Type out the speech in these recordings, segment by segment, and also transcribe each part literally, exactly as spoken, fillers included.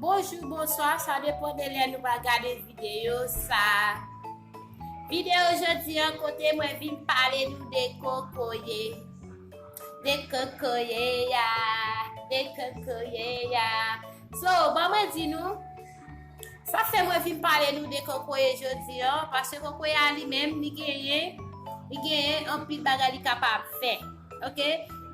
Bonjou, bonswa, sa depann de lè nou va gade videyo sa. Videyo jodi an kote mwen vin pale nou de kokoye. De kokoye a, de kokoye a. So, ban mwen di nou, sa fè mwen vin pale nou de kokoye jodi an, paske kokoye a li menm, li genyen, li genyen anpil bagay li kapab fè. Ok?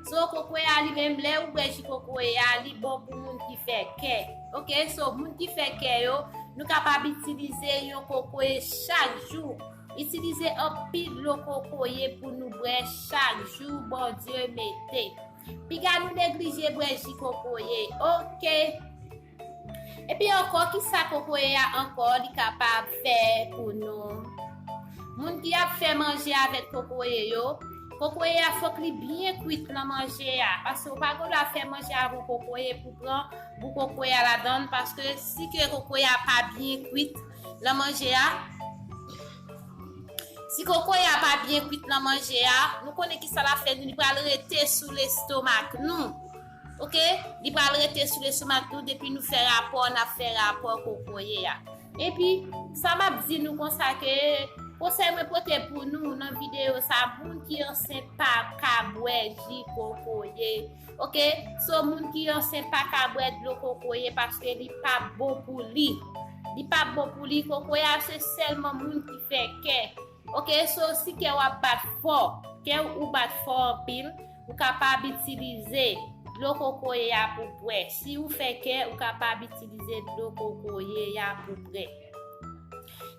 So, kokoye a li menm, lè ou bwè ji kokoye a, li bon pou moun ki fè kè. Ok? So, moun ki fè kè yo, nou kapab itilize yon kokoye chak jou. Itilize anpil dlo kokoye pou nou bwè chak jou Bondye mete. Piga nou neglije bwè ji kokoye. Ok? Epi ankò, kisa kokoye a ankò li kapab fè pou nou? Moun ki ap fè manje avèk kokoye yo, kokoye a fòk li byen kwit nan manje a, paske ou pa gen dwa fè manje avèk kokoye pou pran gou kokoye a ladan l, paske si ke kokoye a pa byen kwit nan manje a, si kokoye a pa byen kwit nan manje a, nou konnen kisa l ap fè nou, li pral rete sou lestomak nou. Ok? Li pral rete sou lestomak nou depi nou fè rapò, n ap fè rapò kokoye a. Epi, sa m ap di nou konsa ke konsèy mwen pote pou nou nan videyo sa, moun ki ansent pa ka bwè ji kokoye. Ok? So, moun ki ansent pa ka bwè dlo kokoye paske li pa bon pou li. Li pa bon pou li, kokoye a se sèlman moun ki fè kè. Ok, so si kè w ap bat fò, kè ou bat fò anpil, ou kapab itilize dlo kokoye a pou bwè. Si ou fè kè, ou kapab itilize dlo kokoye a pou bwè.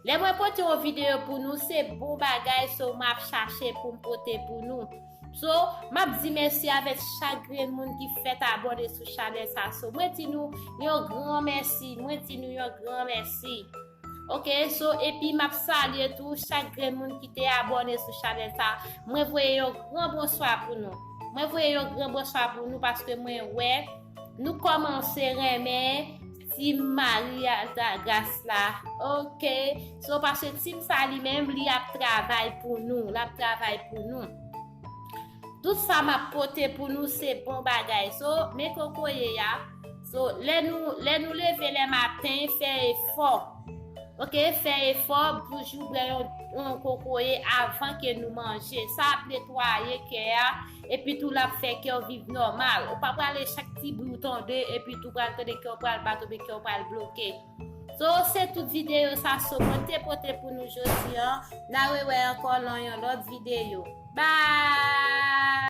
Lè mwen pote yon videyo pou nou, se bon bagay, so m ap chache pou m pote pou nou. So, m ap di mèsi avèk chak grenn moun ki fèt abòne sou chanèl sa. So, mwen di nou yon gran mèsi, mwen di nou yon gran mèsi. Ok, so, epi m ap salye tou chak grenn moun ki te abòne sou chanèl sa. Mwen voye yon gran bonswa pou nou. Mwen voye yon gran bonswa pou nou paske mwen wè nou kòmanse renmen Team Maria Douglas la. Ok, so, paske team sa li menm, li ap travay pou nou. L ap travay pou nou. Tout sa m ap pote pou nou se bon bagay. So, men kokoye a. So, lè nou, lè nou leve lè maten, fè efò. Ok, fè efò toujou bwè yon, yon kokoye avan ke nou manje. Sa ap netwaye kè a, epi tou l ap fè kè w viv nòmal. Ou pa prale chak ti bri w tande, epi tou pral tande kè w pral bat oubyen kè w pral bloke. So, se tout videyo sa so mwen te pote pou nou jodi an. N a rewè ankò nan yon lòt videyo. Bye!